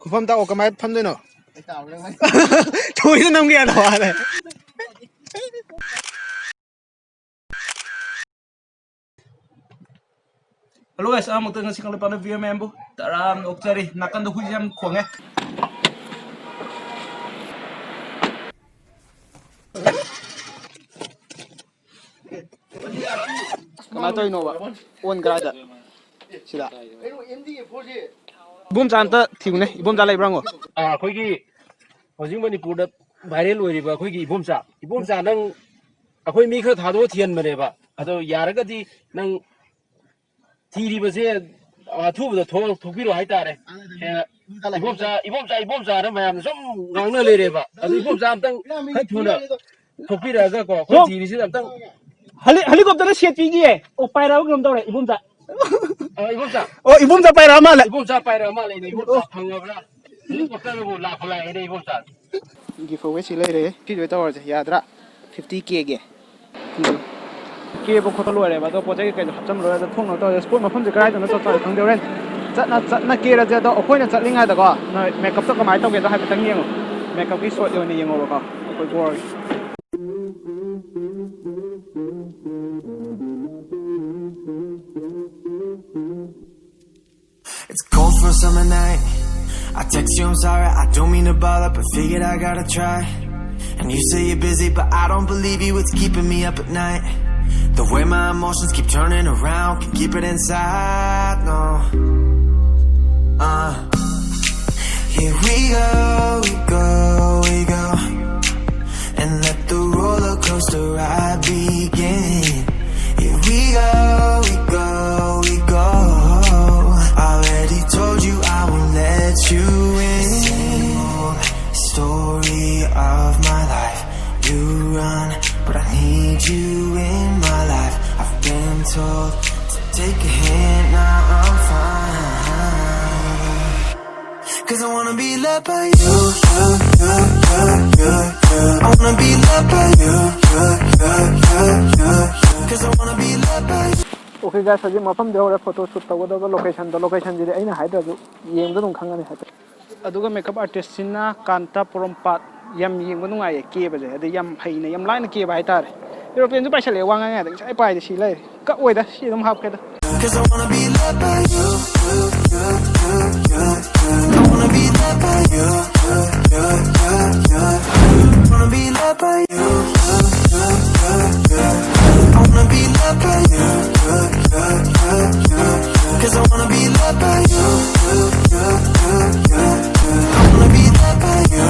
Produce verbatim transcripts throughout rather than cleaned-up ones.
ꯈꯨꯐꯝ ꯇꯥꯛꯑꯣ, ꯀꯃꯥꯏꯅ ꯐꯝꯗꯣꯏꯅꯣ? ꯊꯣꯏꯅ ꯅꯝꯒꯦ ꯍꯥꯏꯅ ꯋꯥꯔꯦ꯫ Hello guys, ꯑꯍꯥꯟꯕꯃꯛꯇ ꯉꯁꯤ ꯈꯪꯂꯛꯄ ꯅꯨꯄꯤ ꯃꯌꯥꯝꯕꯨ ꯇꯔꯥꯝꯅ ꯑꯣꯛꯆꯔꯤ꯫ ꯅꯥꯀꯟꯗ ꯍꯨꯏꯁꯦ ꯌꯥꯝ ꯈꯣꯡꯉꯦ꯫ ꯀꯃꯥꯏꯅ ꯇꯧꯔꯤꯅꯣꯕ? ꯑꯣꯟ ꯀꯗꯥꯏꯗ? ꯁꯤꯗ꯫ ꯏꯕꯣꯝꯆꯥ ꯑꯝꯇ ꯊꯤꯌꯨꯅꯦ, ꯏꯕꯣꯝꯆꯥ ꯂꯩꯕ꯭ꯔꯥ ꯍꯪꯉꯣ꯫ ꯑꯥ, ꯑꯩꯈꯣꯏꯒꯤ ꯍꯧꯖꯤꯛ ꯃꯅꯤꯄꯨꯔꯗ viral ꯑꯣꯏꯔꯤꯕ ꯑꯩꯈꯣꯏꯒꯤ ꯏꯕꯣꯝꯆꯥ, ꯏꯕꯣꯝꯆꯥ ꯅꯪ, ꯑꯩꯈꯣꯏ ꯃꯤ ꯈꯔ ꯊꯥꯗꯣꯛꯑ ꯊꯤꯍꯟꯕꯅꯦꯕ, ꯑꯗꯣ ꯌꯥꯔꯒꯗꯤ ꯅꯪ ꯊꯤꯔꯤꯕꯁꯦ ꯑꯊꯨꯕꯗ ꯊꯣꯛ-, ꯊꯣꯛꯄꯤꯔꯣ ꯍꯥꯏꯇꯥꯔꯦ꯫ ꯍꯦꯟꯅ ꯏꯕꯣꯝꯆꯥ, ꯏꯕꯣꯝꯆꯥ, ꯏꯕꯣꯝꯆꯥꯅ ꯃꯌꯥꯝꯅ ꯁꯨꯝ ꯉꯥꯡꯅ ꯂꯩꯔꯦꯕ, ꯑꯗꯨ ꯏꯕꯣꯝꯆꯥ ꯑꯝꯇꯪ ꯈꯔ ꯊꯨꯅ ꯊꯣꯛꯄꯤꯔꯛꯑꯒ ꯀꯣ, ꯑꯩꯈꯣꯏ ꯊꯤꯔꯤꯁꯤꯗ ꯑꯝꯇꯪ ꯍꯦꯂꯤ-, helicopterꯗ ꯁꯦꯠꯄꯤꯒꯦ꯫ ꯑꯣ, ꯄꯥꯏꯔꯛꯑꯕ ꯀꯩꯅꯣꯝ ꯇꯧꯔꯦ, ꯏꯕꯣꯝꯆꯥ꯫ ꯑ, ꯏꯕꯣꯝꯆꯥ꯫ ꯑꯣ, ꯏꯕꯣꯝꯆꯥ ꯄꯥꯏꯔꯛꯑ ꯃꯥꯜꯂꯦ꯫ ꯏꯕꯣꯝꯆꯥ ꯄꯥꯏꯔꯛꯑ ꯃꯥꯜꯂꯦꯅꯦ, ꯏꯕꯣꯝꯆꯥ ꯑꯣ꯫ ꯐꯪꯉꯕ꯭ꯔꯥ? Helicopterꯕꯨ ꯂꯥꯛꯄ ꯂꯥꯛꯑꯦꯅꯦ, ꯏꯕꯣꯝꯆꯥ꯫ Giveaway ꯁꯤ ꯂꯩꯔꯦ꯫ ꯁꯤ ꯂꯣꯏ ꯇꯧꯔꯁꯦ, ꯌꯥꯗ꯭ꯔꯥ? Fifty Kꯒꯤ꯫ ꯀꯦꯕ ꯈꯣꯠꯄ ꯂꯣꯏꯔꯦꯕ, ꯑꯗꯣ ꯄꯣꯠ ꯆꯩ ꯀꯩꯀꯩꯗꯣ ꯍꯥꯞꯆꯤꯟꯕ ꯂꯣꯏꯔꯦ꯫ ꯑꯗꯣ ꯊꯣꯡꯅꯕ ꯇꯧꯔꯁꯦ꯫ Spot ꯃꯐꯝꯁꯦ ꯀꯗꯥꯏꯗꯅꯣ ꯆꯞ ꯆꯥꯅ ꯈꯪꯗꯦ꯫ ꯍꯣꯔꯦꯟ ꯆꯠꯅ ꯆꯠꯅ ꯀꯦꯔꯁꯦ꯫ ꯑꯗꯣ ꯑꯩꯈꯣꯏꯅ ꯆꯠꯂꯤꯉꯩꯗꯀꯣ, ꯅꯣꯏ makeupꯇꯣ ꯀꯃꯥꯏꯅ ꯇꯧꯒꯦꯗꯣ ꯍꯥꯏꯐꯦꯠꯇꯪ ꯌꯦꯡꯉꯣ꯫ Makeupꯀꯤ shot ꯑꯣꯏꯅ ꯌꯦꯡꯉꯣꯕꯀꯣ꯫ ꯑꯩꯈꯣꯏ ꯕꯣꯔꯒꯤ꯫ It's cold for a summer night. I text you, I'm sorry, I don't mean to bother, but figured I gotta try. And you say you're busy, but I don't believe you, it's keeping me up at night. The way my emotions keep turning around, can keep it inside, no. Uh, here we go, we go, we go. And let the roller coaster ride begin. Here we go, we go, we go. Already told you I won't let you in. Same old story of my life. You run, but I need you in my life. I've been told to take a hint, now I'm fine. 'Cause I wanna be loved by you, you, you, you, you, you. I wanna be loved by you, you, you, you, you, you. 'Cause I wanna be loved by you. Okay guys, ꯍꯧꯖꯤꯛ ꯃꯐꯝꯗ ꯌꯧꯔꯦ, photo shoot ꯇꯧꯒꯗꯕ locationꯗꯣ꯫ Locationꯁꯤꯗꯤ ꯑꯩꯅ ꯍꯥꯏꯗ꯭ꯔꯁꯨ ꯌꯦꯡꯕꯗ ꯑꯗꯨꯝ ꯈꯪꯒꯅꯤ ꯍꯥꯏꯐꯦꯠ꯫ ꯑꯗꯨꯒ ꯃꯦꯀꯞ ꯑꯥꯔꯇꯤꯁꯁꯤꯅ ꯀꯥꯟꯇ ꯄꯣꯔꯣꯝꯄꯥꯠ꯫ ꯌꯥꯝ ꯌꯦꯡꯕ ꯅꯨꯡꯉꯥꯏꯌꯦ ꯀꯦꯕꯁꯦ, ꯍꯥꯏꯗꯤ ꯌꯥꯝ ꯍꯩꯅ, ꯌꯥꯝ ꯂꯥꯏꯅ ꯀꯦꯕ ꯍꯥꯏꯇꯥꯔꯦ꯫ ꯑꯦꯔꯣꯄ꯭ꯂꯦꯟꯁꯨ ꯄꯥꯏꯁꯜꯂꯛꯑꯦ, ꯋꯥ ꯉꯥꯡ ꯌꯥꯗꯦ꯫ ꯉꯁꯥꯏ ꯄꯥꯏꯗꯤ ꯁꯤ ꯂꯩꯔꯦ, ꯀꯛꯑꯣꯏꯗ, ꯁꯤ ꯑꯗꯨꯝ ꯍꯥꯞꯀꯦꯗ꯫ Cause I wanna be loved by you. I wanna be loved by you. Wanna be loved by you. I wanna be loved by you. Cause I wanna be loved by you. I wanna be loved by you.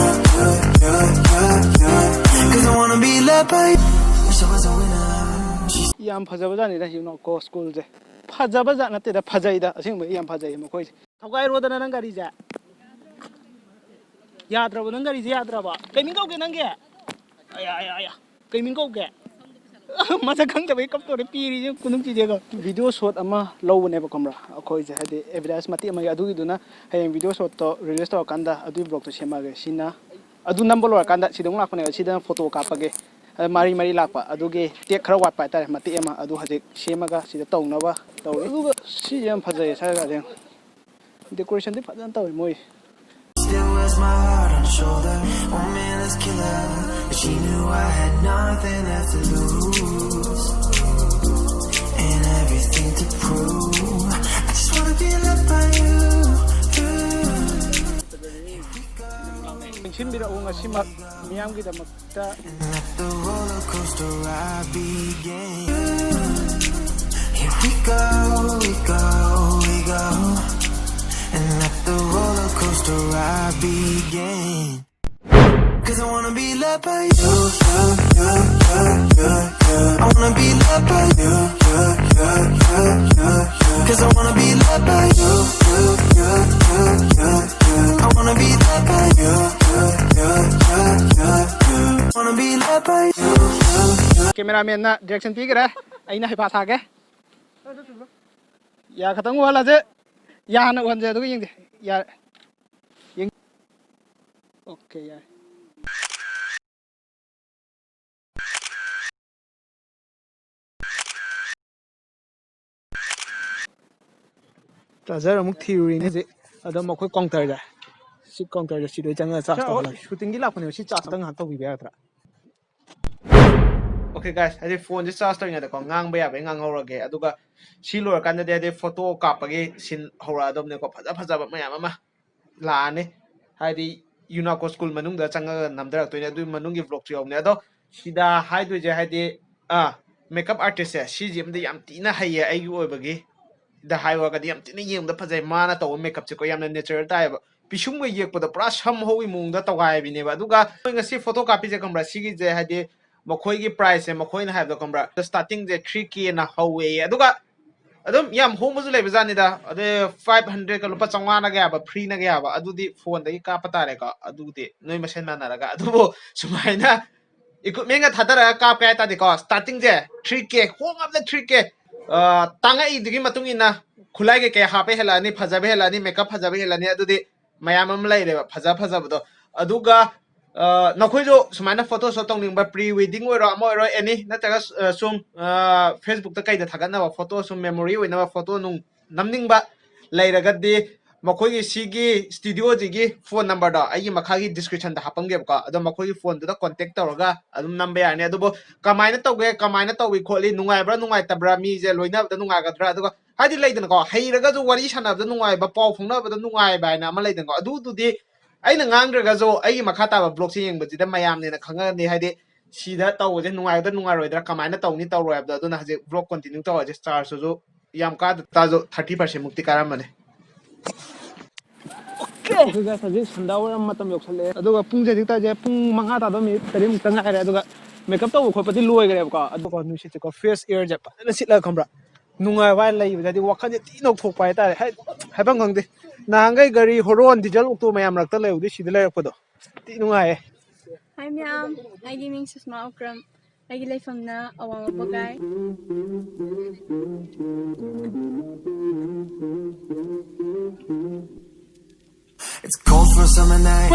Cause I wanna be loved by you. Wish I was a winner. ꯌꯥꯝ ꯐꯖꯕꯖꯥꯠꯅꯤꯗ ꯌꯨꯅꯣꯀꯣ ꯁ꯭ꯀꯨꯜꯁꯦ꯫ ꯐꯖꯕꯖꯥꯠ ꯅꯠꯇꯦꯗ, ꯐꯖꯩꯗ, ꯑꯁꯦꯡꯕꯒꯤ ꯌꯥꯝ ꯐꯖꯩꯌꯦ ꯃꯈꯣꯏꯁꯦ꯫ ꯊꯧꯒꯥꯏꯔꯣꯗꯅ ꯅꯪ ꯒꯥꯔꯤꯁꯦ꯫ ꯌꯥꯗ꯭ꯔꯕ? ꯅꯪ ꯒꯥꯔꯤꯁꯦ ꯌꯥꯗ꯭ꯔꯕ? ꯀꯩ ꯃꯤꯡ ꯀꯧꯒꯦ ꯅꯪꯒꯤ? ꯑꯌꯥ, ꯑꯌꯥ, ꯑꯌꯥ꯫ ꯀꯩ ꯃꯤꯡ ꯀꯧꯒꯦ? ꯃꯁꯛ ꯈꯪꯗꯕꯩ ꯀꯞꯇꯣꯔꯦ, ꯄꯤꯔꯤꯁꯦ ꯈꯨꯅꯨꯡꯁꯤꯗꯦꯒ꯫ ꯚꯤꯗꯤꯑꯣ ꯁꯣꯠ ꯑꯃ ꯂꯧꯕꯅꯦꯕ, ꯈꯪꯕ꯭ꯔꯥ? ꯑꯩꯈꯣꯏꯁꯦ ꯍꯥꯏꯗꯤ ꯑꯦꯗꯚꯔꯇꯥꯏꯁ ꯃꯇꯦꯛ ꯑꯃꯒꯤ, ꯑꯗꯨꯒꯤꯗꯨꯅ ꯍꯌꯦꯡ ꯚꯤꯗꯤꯑꯣ ꯁꯣꯠꯇꯣ ꯔꯤꯂꯤꯁ ꯇꯧꯔꯀꯥꯟꯗ ꯑꯗꯨꯒꯤ ꯕ꯭ꯂꯣꯛꯇꯣ ꯁꯦꯝꯃꯛꯑꯒꯦ꯫ ꯁꯤꯅ ꯑꯗꯨ ꯅꯝꯕ ꯂꯣꯏꯔꯀꯥꯟꯗ ꯁꯤꯗ ꯑꯃꯨꯛ ꯂꯥꯛꯄꯅꯦꯕ꯫ ꯁꯤꯗꯅ ꯐꯣꯇꯣ ꯀꯥꯞꯄꯒꯦ꯫ ꯑꯗ ꯃꯔꯤ ꯃꯔꯤ ꯂꯥꯛꯄ ꯑꯗꯨꯒꯤ ꯇꯦꯛ ꯈꯔ ꯋꯥꯠꯄ ꯍꯥꯏꯇꯥꯔꯦ, ꯃꯇꯦꯛ ꯑꯃ꯫ ꯑꯗꯨ ꯍꯧꯖꯤꯛ ꯁꯦꯝꯃꯒ ꯁꯤꯗ ꯇꯧꯅꯕ ꯇꯧꯔꯤ꯫ ꯑꯗꯨꯒ ꯁꯤꯁꯦ ꯌꯥꯝ ꯐꯖꯩꯌꯦ, ꯁꯥꯏ ꯒꯥꯔꯗꯦꯟ꯫ ꯗꯦꯀꯣꯔꯦꯁꯟꯗꯤ ꯐꯖꯅ ꯇꯧꯋꯤ ꯃꯣꯏ꯫ Still wears my heart on shoulder. Oh man, that's killer. But she knew I had nothing left to lose and everything to prove. I just wanna be loved by you. ꯅꯤꯡꯁꯤꯡꯕꯤꯔꯛꯎ ꯉꯁꯤꯃꯛ ꯃꯤꯌꯥꯝꯒꯤꯗꯃꯛꯇ꯫ And let the roller coaster ride begin. Here we go, we go, we go. And let the roller coaster ride begin. Cause I wanna be loved by you, you, you, you, you, you. I wanna be loved by you, you, you, you, you, you. Cause I wanna be loved by you, you, you, you, you, you. I wanna be loved by you, you, you, you, you, you. Wanna be loved by you, you, you. ꯀꯦꯃꯦꯔꯥꯃꯦꯟꯅ direction ꯄꯤꯈ꯭ꯔꯦ, ꯑꯩꯅ ꯍꯩꯄꯥ ꯁꯥꯒꯦ꯫ ꯌꯥ ꯈꯇꯪ ꯎꯍꯜꯂꯁꯦ꯫ ꯌꯥ ꯍꯥꯟꯅ ꯎꯍꯟꯁꯦ, ꯑꯗꯨꯒ ꯌꯦꯡꯁꯦ꯫ ꯌꯥ, ꯌꯦꯡ-, ꯑꯣꯀꯦ, ꯌꯥꯔꯦ꯫ ꯆꯥꯔꯖꯔ ꯑꯃꯨꯛ ꯊꯤꯔꯨꯔꯤꯅꯦ ꯍꯧꯖꯤꯛ꯫ ꯑꯗꯣ ꯃꯈꯣꯏ ꯀꯥꯎꯟꯇꯔꯗ ꯁꯤ ꯀꯥꯎꯟꯇꯔꯗ ꯁꯤ ꯂꯣꯏ ꯆꯪꯉꯒ ꯆꯥꯔꯖ ꯇꯧꯍꯜꯂꯒꯦ꯫ ꯁꯨꯇꯤꯡꯒꯤ ꯂꯥꯛꯄꯅꯦꯕ, ꯁꯤ ꯆꯥꯔꯖ ꯈꯤꯇꯪ ꯉꯥꯏꯍꯥꯛ ꯇꯧꯕꯤꯕ ꯌꯥꯒꯗ꯭ꯔꯥ? Okay guys, ꯍꯥꯏꯗꯤ ꯐꯣꯟꯁꯦ ꯆꯥꯔꯖ ꯇꯧꯔꯤꯉꯩꯗꯀꯣ ꯉꯥꯡꯕ ꯌꯥꯕꯩ ꯉꯥꯡꯍꯧꯔꯒꯦ, ꯑꯗꯨꯒ ꯁꯤ ꯂꯣꯏꯔꯀꯥꯟꯗꯗꯤ ꯍꯥꯏꯗꯤ ꯐꯣꯇꯣ ꯀꯥꯞꯄꯒꯤ ꯁꯤꯟ ꯍꯧꯔꯛꯑꯗꯕꯅꯦꯀꯣ, ꯐꯖ ꯐꯖꯕ ꯃꯌꯥꯝ ꯑꯃ ꯂꯥꯛꯑꯅꯤ꯫ ꯍꯥꯏꯗꯤ ꯌꯨꯅꯥꯀꯣ ꯁ꯭ꯀꯨꯜ ꯃꯅꯨꯡꯗ ꯆꯪꯉꯒ ꯅꯝꯊꯔꯛꯇꯣꯏꯅꯦ, ꯑꯗꯨꯒꯤ ꯃꯅꯨꯡꯒꯤ ꯕ꯭ꯂꯣꯛꯁꯨ ꯌꯥꯎꯕꯅꯦ꯫ ꯑꯗꯣ ꯁꯤꯗ ꯍꯥꯏꯗꯣꯏꯁꯦ ꯍꯥꯏꯗꯤ ꯑꯥ ꯃꯦꯀꯞ ꯑꯥꯔꯇꯤꯁꯁꯦ ꯁꯤꯁꯤꯃꯗꯤ ꯌꯥꯝ ꯊꯤꯅ ꯍꯩꯌꯦ ꯑꯩꯒꯤ ꯑꯣꯏꯕꯒꯤ꯫ ꯗ ꯍꯥꯏꯔꯨꯔꯒꯗꯤ ꯌꯥꯝ ꯊꯤꯅ ꯌꯦꯡꯕꯗ ꯐꯖꯩ꯫ ꯃꯥꯅ ꯇꯧꯕ ꯃꯦꯀꯞꯁꯦꯀꯣ ꯌꯥꯝꯅ ꯅꯦꯆꯔꯦꯜ ꯇꯥꯏꯌꯦꯕ꯫ ꯄꯤꯁꯨꯝꯒ ꯌꯦꯛꯄꯗ ꯄꯨꯔꯥ ꯁꯝ ꯍꯧꯕꯒꯤ ꯃꯑꯣꯡꯗ ꯇꯧꯒꯥꯏꯕꯤꯅꯦꯕ꯫ ꯑꯗꯨꯒ ꯃꯣꯏ ꯉꯁꯤ ꯐꯣꯇꯣ ꯀꯥꯞꯄꯤꯁꯦ ꯈꯪꯕ꯭ꯔꯥ? ꯁꯤꯒꯤꯁꯦ ꯍꯥꯏꯗꯤ ꯃꯈꯣꯏꯒꯤ ꯄ꯭ꯔꯥꯏꯁꯁꯦ ꯃꯈꯣꯏꯅ ꯍꯥꯏꯕꯗꯣ ꯈꯪꯕ꯭ꯔꯥ? ꯁ꯭ꯇꯥꯔꯇꯤꯡꯁꯦ ꯊ꯭ꯔꯤ ꯀꯦꯅ ꯍꯧꯋꯦꯌꯦ꯫ ꯑꯗꯨꯒ ꯑꯗꯨꯝ ꯌꯥꯝ ꯍꯣꯡꯕꯁꯨ ꯂꯩꯕ ꯖꯥꯠꯅꯤꯗ꯫ ꯑꯗꯩ ꯐꯥꯏꯚ ꯍꯟꯗ꯭ꯔꯦꯗꯀ ꯂꯨꯄꯥ ꯆꯥꯝꯃꯉꯥꯅꯒ ꯌꯥꯕ, ꯐ꯭ꯔꯤꯅꯒ ꯌꯥꯕ, ꯑꯗꯨꯗꯤ ꯐꯣꯟꯗꯒꯤ ꯀꯥꯞꯄ ꯇꯥꯔꯦꯀꯣ꯫ ꯑꯗꯨꯗꯤ ꯅꯣꯏ ꯃꯁꯦꯟ ꯃꯥꯟꯅꯔꯒ꯫ ꯑꯗꯨꯕꯨ ꯁꯨꯃꯥꯏꯅ ꯏꯀ꯭ꯋꯤꯞꯃꯦꯟꯒ ꯊꯥꯗꯔꯒ ꯀꯥꯞꯀꯦ ꯍꯥꯏ ꯇꯥꯔꯗꯤꯀꯣ, ꯁ꯭ꯇꯥꯔꯇꯤꯡꯁꯦ ꯊ꯭ꯔꯤ ꯀꯦ, ꯍꯣꯡꯉꯕꯗ ꯊ꯭ꯔꯤ ꯀꯦ꯫ ꯇꯥꯡꯉꯛꯏꯗꯨꯒꯤ ꯃꯇꯨꯡ ꯏꯟꯅ ꯈꯨꯠꯂꯥꯏ ꯀꯩꯀꯩ ꯍꯥꯞꯄ ꯍꯦꯜꯂꯛꯑꯅꯤ, ꯐꯖꯕ ꯍꯦꯜꯂꯛꯑꯅꯤ, ꯃꯦꯀꯞ ꯐꯖꯕ ꯍꯦꯜꯂꯅꯤ, ꯑꯗꯨꯗꯤ ꯃꯌꯥꯝ ꯑꯃ ꯂꯩꯔꯦꯕ ꯐꯖ ꯐꯖꯕꯗꯣ꯫ ꯑꯗꯨꯒ ꯑ, ꯅꯈꯣꯏꯁꯨ ꯁꯨꯃꯥꯏꯅ ꯐꯣꯇꯣ ꯁꯣꯠ ꯇꯧꯅꯤꯡꯕ, ꯄ꯭ꯔꯤ ꯋꯦꯗꯤꯡ ꯑꯣꯏꯔꯣ, ꯑꯃ ꯑꯣꯏꯔꯣ, ꯑꯦꯅꯤ, ꯅꯠꯇ꯭ꯔꯒ ꯑ, ꯁꯨꯝ ꯐꯦꯁꯕꯨꯛꯇ ꯀꯩꯗ ꯊꯥꯒꯠꯅꯕ ꯐꯣꯇꯣ, ꯁꯨꯝ ꯃꯦꯃꯣꯔꯤ ꯑꯣꯏꯅꯕ ꯐꯣꯇꯣ ꯅꯨꯡ ꯅꯝꯅꯤꯡꯕ ꯂꯩꯔꯒꯗꯤ ꯃꯈꯣꯏꯒꯤ ꯁꯤꯒꯤ ꯁ꯭ꯇꯨꯗꯤꯑꯣꯁꯤꯒꯤ ꯐꯣꯟ ꯅꯝꯕꯔꯗꯣ ꯑꯩꯒꯤ ꯃꯈꯥꯒꯤ ꯗꯤꯁꯀ꯭ꯔꯤꯞꯁꯟꯗ ꯍꯥꯞꯄꯝꯒꯦꯕꯀꯣ꯫ ꯑꯗꯣ ꯃꯈꯣꯏꯒꯤ ꯐꯣꯟꯗꯨꯗ ꯀꯣꯟꯇꯦꯛ ꯇꯧꯔꯒ ꯑꯗꯨꯝ ꯅꯝꯕ ꯌꯥꯔꯅꯤ꯫ ꯑꯗꯨꯕꯨ ꯀꯃꯥꯏꯅ ꯇꯧꯒꯦ, ꯀꯃꯥꯏꯅ ꯇꯧꯏ ꯈꯣꯠꯂꯤ, ꯅꯨꯡꯉꯥꯏꯕ꯭ꯔꯥ ꯅꯨꯡꯉꯥꯏꯇꯕ꯭ꯔꯥ, ꯃꯤꯁꯦ ꯂꯣꯏꯅꯕꯗ ꯅꯨꯡꯉꯥꯏꯒꯗ꯭ꯔꯥ, ꯑꯗꯨꯒ ꯍꯥꯏꯗꯤ ꯂꯩꯗꯅꯀꯣ, ꯍꯩꯔꯒꯁꯨ ꯋꯥꯔꯤ ꯁꯥꯟꯅꯕꯗ ꯅꯨꯡꯉꯥꯏꯕ, ꯄꯥꯎ ꯐꯥꯎꯅꯕꯗ ꯅꯨꯡꯉꯥꯏꯕ ꯍꯥꯏꯅ ꯑꯃ ꯂꯩꯗꯅꯀꯣ, ꯑꯗꯨꯗꯨꯗꯤ ꯑꯩꯅ ꯉꯥꯡꯗ꯭ꯔꯒꯁꯨ ꯑꯩꯒꯤ ꯃꯈꯥ ꯇꯥꯕ ꯕ꯭ꯂꯣꯛꯁꯦ ꯌꯦꯡꯕꯁꯤꯗ ꯃꯌꯥꯝꯅ ꯍꯦꯟꯅ ꯈꯪꯉꯒꯅꯤ꯫ ꯍꯥꯏꯗꯤ ꯁꯤꯗ ꯇꯧꯕꯁꯦ ꯅꯨꯡꯉꯥꯏꯒꯗ꯭ꯔꯥ ꯅꯨꯡꯉꯥꯏꯔꯣꯏꯗ꯭ꯔꯥ, ꯀꯃꯥꯏꯅ ꯇꯧꯅꯤ ꯇꯧꯔꯣꯏ ꯍꯥꯏꯕꯗꯣ꯫ ꯑꯗꯨꯅ ꯍꯧꯖꯤꯛ ꯕ꯭ꯂꯣꯛ ꯀꯣꯟꯇꯤꯅ꯭ꯌꯨ ꯇꯧꯔꯁꯦ꯫ ꯆꯥꯔꯖꯇꯨꯁꯨ ꯌꯥꯝ ꯀꯥꯗ ꯇꯥꯔꯁꯨ ꯊꯥꯔꯇꯤ ꯄꯥꯔꯁꯦꯟ ꯃꯨꯛꯇꯤ ꯀꯥꯔꯝꯃꯅꯤ꯫ ꯑꯗꯨꯒ ꯍꯧꯖꯤꯛ ꯁꯟꯗꯥ ꯋꯥꯏꯔꯝ ꯃꯇꯝ ꯌꯧꯁꯜꯂꯛꯑꯦ꯫ ꯑꯗꯨꯒ ꯄꯨꯡꯁꯦ ꯍꯧꯖꯤꯛ ꯇꯥꯁꯦ ꯄꯨꯡ ꯃꯉꯥ ꯇꯥꯗꯧ ꯃꯤꯅꯤꯠ ꯇꯔꯦꯠꯃꯨꯛꯇ ꯉꯥꯏꯔꯦ꯫ ꯑꯗꯨꯒ ꯃꯦꯀꯞ ꯇꯧꯕ ꯈꯣꯠꯄꯗꯤ ꯂꯣꯏꯈ꯭ꯔꯦꯕꯀꯣ꯫ ꯑꯗꯨꯒ ꯅꯨꯡꯁꯤꯠꯁꯦꯀꯣ, ꯐ꯭ꯔꯦꯁ ꯑꯦꯌꯔꯁꯦ ꯐꯖꯅ ꯁꯤꯠꯂꯒ ꯈꯪꯕ꯭ꯔꯥ, ꯅꯨꯡꯉꯥꯏꯕ ꯍꯥꯏꯅ ꯂꯩꯕꯗꯗꯤ ꯋꯥꯈꯜꯁꯦ ꯊꯤ ꯅꯧꯊꯣꯛꯄ ꯍꯥꯏꯇꯥꯔꯦ꯫ ꯍꯥꯏ-, ꯍꯥꯏꯐꯝ ꯈꯪꯗꯦ꯫ ꯅꯍꯥꯟꯈꯩ ꯒꯥꯔꯤ ꯍꯣꯔꯣꯟ, ꯗꯤꯖꯜ, ꯑꯣꯛꯇꯣ ꯃꯌꯥꯝ ꯃꯔꯛꯇ ꯂꯩꯔꯨꯗꯤ ꯁꯤꯗ ꯂꯩꯔꯛꯄꯗꯣ ꯊꯤ ꯅꯨꯡꯉꯥꯏꯌꯦ꯫ ꯍꯥꯏ ꯃꯌꯥꯝ, ꯑꯩꯒꯤ ꯃꯤꯡ ꯁꯨꯁꯃꯥ ꯑꯣꯀ꯭ꯔꯝ꯫ ꯑꯩꯒꯤ ꯂꯩꯐꯝꯅ ꯑꯋꯥꯡ ꯋꯥꯕꯒꯥꯏ꯫ It's cold for a summer night.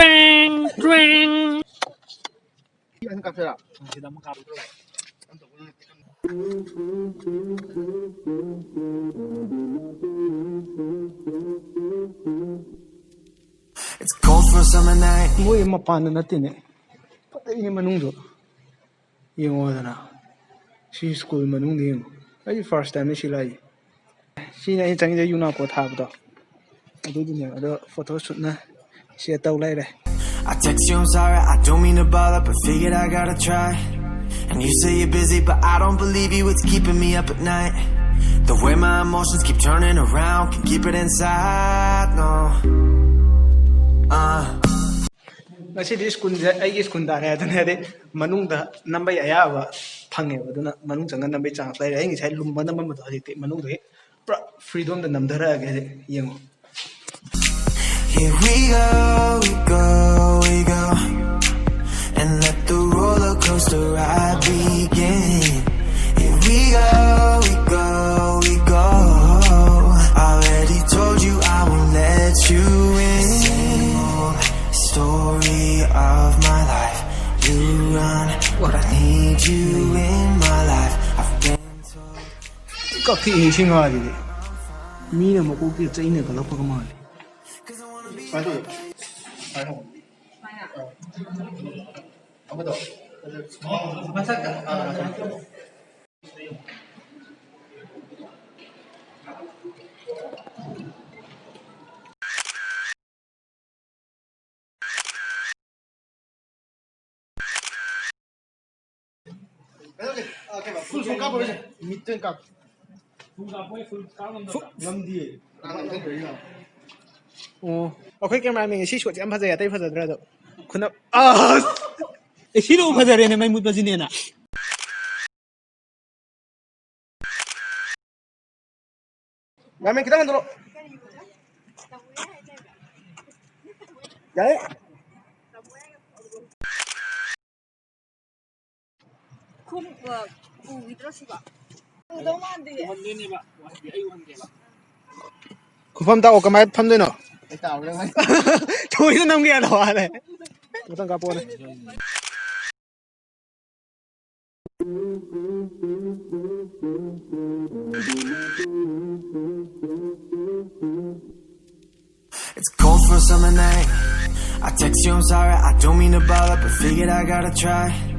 It's cold for a summer night. ꯃꯣꯏ ꯃꯄꯥꯟꯗ ꯅꯠꯇꯦꯅꯦ, ꯐꯖꯩꯅꯦ ꯃꯅꯨꯡꯗꯣ꯫ ꯌꯦꯡꯉꯣꯗꯅ, ꯁꯤ ꯁ꯭ꯀꯨꯜ ꯃꯅꯨꯡꯗ ꯌꯦꯡꯉꯣ꯫ ꯑꯩ ꯐꯥꯔꯁ ꯇꯥꯏꯝꯅꯦ ꯁꯤ ꯂꯥꯛꯏꯁꯦ꯫ ꯁꯤꯅ ꯑꯩꯅ ꯆꯪꯉꯤꯁꯦ ꯌꯨꯅꯥꯀꯣ ꯊꯥꯕꯗꯣ, ꯑꯗꯨꯗꯨꯅꯦꯕ꯫ ꯑꯗꯣ ꯐꯣꯇꯣ ꯁꯨꯠꯅ ꯁꯤꯗ ꯇꯧ ꯂꯩꯔꯦ꯫ I text you, I'm sorry, I don't mean to bother, but figured I gotta try. And you say you're busy, but I don't believe you, it's keeping me up at night. The way my emotions keep turning around, can keep it inside, no. Uh. ꯉꯁꯤꯗꯤ ꯁ꯭ꯀꯨꯜꯁꯦ ꯑꯩꯒꯤ school ꯇꯥꯔꯦ, ꯑꯗꯨꯅ ꯍꯥꯏꯗꯤ ꯃꯅꯨꯡꯗ ꯅꯝꯕꯩ ꯑꯌꯥꯕ ꯐꯪꯉꯦꯕ, ꯑꯗꯨꯅ ꯃꯅꯨꯡ ꯆꯪꯉ ꯅꯝꯕꯩ ꯆꯥꯟꯁ ꯂꯩꯔꯦ꯫ ꯑꯩ ꯉꯁꯥꯏ ꯂꯨꯝꯕ ꯅꯝꯃꯝꯕꯗꯣ ꯍꯧꯖꯤꯛꯇꯤ ꯃꯅꯨꯡꯗꯒꯤ ꯄꯨꯔꯥ ꯐ꯭ꯔꯤꯗꯣꯝꯗ ꯅꯝꯊꯔꯛꯑꯒꯦ꯫ ꯍꯧꯖꯤꯛ ꯌꯦꯡꯉꯣ꯫ Here we go, we go, we go. And let the roller coaster ride begin. Here we go, we go, we go. Already told you I won't let you in. Same old story of my life. You run, but I need you in my life. I've been told. ꯀꯛꯊꯤꯍꯦ ꯁꯤ ꯉꯥꯁꯤꯗꯤ꯫ ꯃꯤꯅ ꯃꯀꯣꯛꯇ ꯆꯩꯅ ꯀꯜꯂꯛꯄꯒ ꯃꯥꯜꯂꯦ꯫ ꯁꯨꯃꯥꯏꯅ ꯇꯧꯋꯦ꯫ ꯁꯨꯃꯥꯏꯅ ꯍꯧꯕ꯫ ꯑꯃꯗꯣ꯫ ꯃꯊꯛꯇ꯫ ꯑꯥ, ꯃꯊꯛꯇ꯫ ꯀꯩꯅꯣꯒꯤ, ꯑ, ꯀꯩꯕ, ꯐꯨꯜ ꯁꯨꯝ ꯀꯥꯞꯄꯔꯣꯏꯁꯦ꯫ ꯃꯤꯠꯇ ꯑꯣꯏꯅ ꯀꯥꯞ꯫ ꯉꯝꯗꯤꯌꯦ꯫ ꯑꯣ, ꯑꯩꯈꯣꯏ ꯀꯦꯃꯦꯔꯥꯃꯦꯟꯒꯤ ꯁꯤ ꯁꯣꯠꯁꯦ ꯌꯥꯝ ꯐꯖꯩ, ꯑꯇꯩ ꯐꯖꯗ꯭ꯔꯦ ꯑꯗꯣ꯫ ꯈꯨꯅꯞ-, ꯑꯁ! ꯑꯦ, ꯁꯤꯅꯕꯨ ꯐꯖꯔꯦꯅꯦ, ꯃꯩ ꯃꯨꯠꯄꯁꯤꯅꯦꯅ꯫ ꯃꯦꯝ, ꯈꯤꯇꯪ ꯍꯟꯗꯣꯔꯛꯑꯣ꯫ ꯌꯥꯔꯦ꯫ ꯈꯨꯝ-, ꯑ, ꯎꯈꯤꯗ꯭ꯔꯣ ꯁꯤꯕꯣ? ꯎꯗꯧ ꯃꯥꯟꯗꯦ꯫ ꯎꯍꯟꯗꯣꯏꯅꯦꯕ꯫ ꯎꯍꯟꯒꯦ, ꯑꯩ ꯎꯍꯟꯒꯦꯕ꯫ ꯈꯨꯐꯝ ꯇꯥꯛꯑꯣ, ꯀꯃꯥꯏꯅ ꯐꯝꯗꯣꯏꯅꯣ? ꯑꯩ ꯇꯥꯕ꯭ꯔꯥ ꯌꯦꯡꯉꯣ꯫ ꯊꯑꯣꯏꯅ ꯅꯝꯒꯦ ꯌꯥꯗꯕ ꯋꯥꯅꯦ꯫ ꯃꯊꯪ ꯀꯥꯞꯄꯛꯑꯣꯅꯦ꯫ It's cold for a on the night. I text you, I'm sorry, I don't mean to bother, but figured I gotta try.